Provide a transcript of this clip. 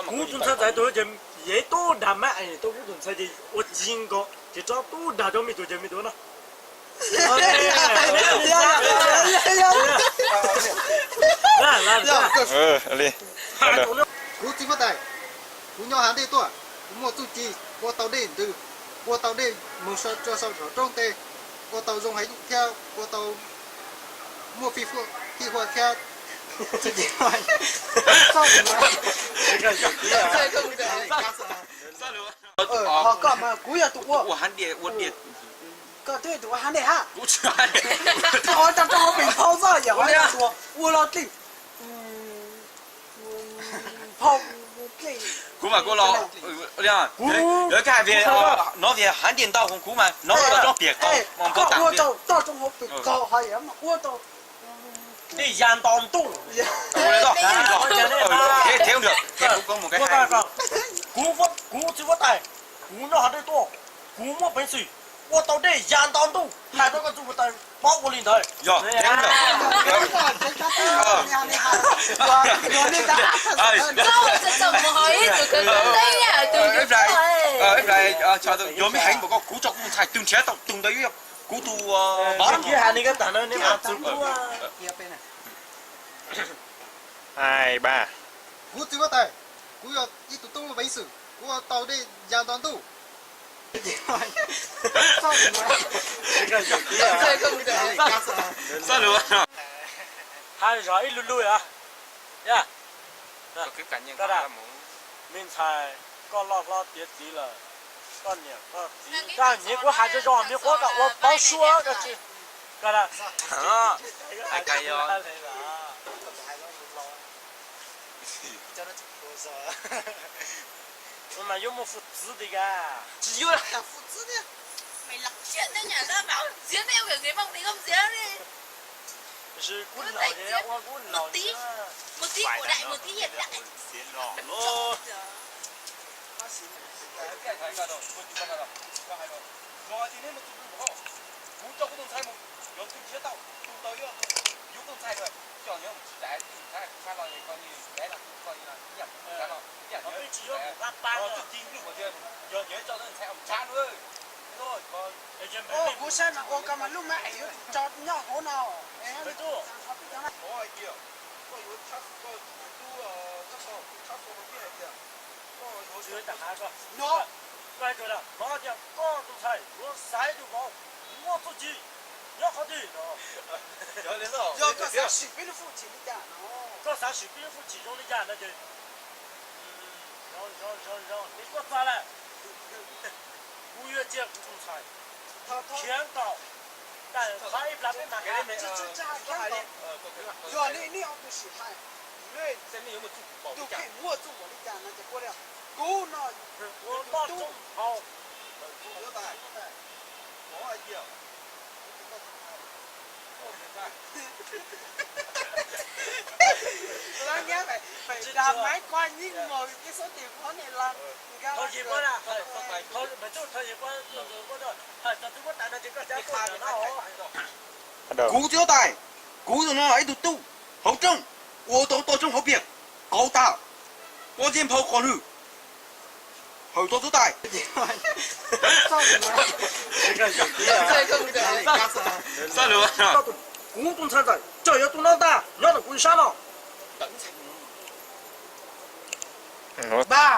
Kuv tus ntxhais ntxais tus ces yev tub dag mab es tub kuv tus ntxhais ces ua ci nkaus ces tso tub dag rau me tus ces me tus no. Kuv txiv huab tais, kuv nyob hav dej tuaj, kuv muaj txuj ci ua tau dej ntws, ua tau dej mus tso saum roob tes, ua tau zoo heev thiab ua tau muaj fij huaj thiab. Ho koj mas kuv yog tus ua, koj twb yog tus ua hav dej hab. Koj ua rau rau hauv pem phau xwb yog ua los dlej. Phau dlej. Kuv mas kuv los, kuv, no vim hav dej ntau hos kuv mas no toj roob piam qaum, koj ua rau toj roob hauv pem qaum ho ua rau dej ya nto ntuj. Kuv txiv huab tais, kuv nyob hav dej tuaj, kuv muaj peev xwm ua tau dej ya nto ntuj, hais rau koj txiv huab tais paub ua li ntawd. Yog me heev npaum koj kuv tso kuv tus ntxhais tus nrhiav tau tus ntawd yog kuv tus paub. Kuv txiv huab tais, kuv yog ib tug tub muaj peev xwm, kuv ua tau dej ya nto ntuj. Hais zog ib lu lug os. Me ntxhais, koj loj hlob tiav txiv lawm, koj niam koj txiv koj nyiam kuv hais zoo zoo me qhuav kom ua paub suab koj tsis, koj mas yuav muaj fwm txwv tiag. Tsis yuav. Kuv laus, kuv laus. Kuv tso kuv tus ntxhais mus, yog tus nrhiav tau tus ntawd yog yus tus ntxhais, coj nws mus tsis tau, tus ntxhais kuv sab los koj ib yam, ib yam, tsis yog tus ntxhais, yog nws tso tus ntxhais mus tshab na. Kuv saib mas ua koj mas lub mab es yuav tsum tso nyob hauv no. Koj yuav tshab, koj tshab, koj tshab hais tias, no, koj hais tias koj tus ntxhais yuav xaiv tus vauv muaj txuj ci nyob qhov twg no. Yog koj xav sim peb lub hwj chim li cas no, koj xav sim peb lub hwj chim zoo li cas no ces zoo zoo zoo zoo, kuv txog lawm, kuv yuav cia kuv tus ntxhais khiav nkaus, tab sis qhov ib plag peb mam hais. Yog nej ob tug sim hais, tus kheej muaj txuj npaum li cas no ces kuv li, kuv no ua toj roob hauv. Dag Maiv Koj Nyiaj Mos ib xub tim Hmoob ne los nkag. Kuv txiv huab tais, kuv tus no ib tug tub hauv roob, ua tau toj roob hauv piam qaug tas, pob zeb nphau qos lwg, hawm tau txiv huab tais. Kuv tus ntxhais ntxawm tseem yog tus no ntag, nyob ntawm kuv sab no. Npaj,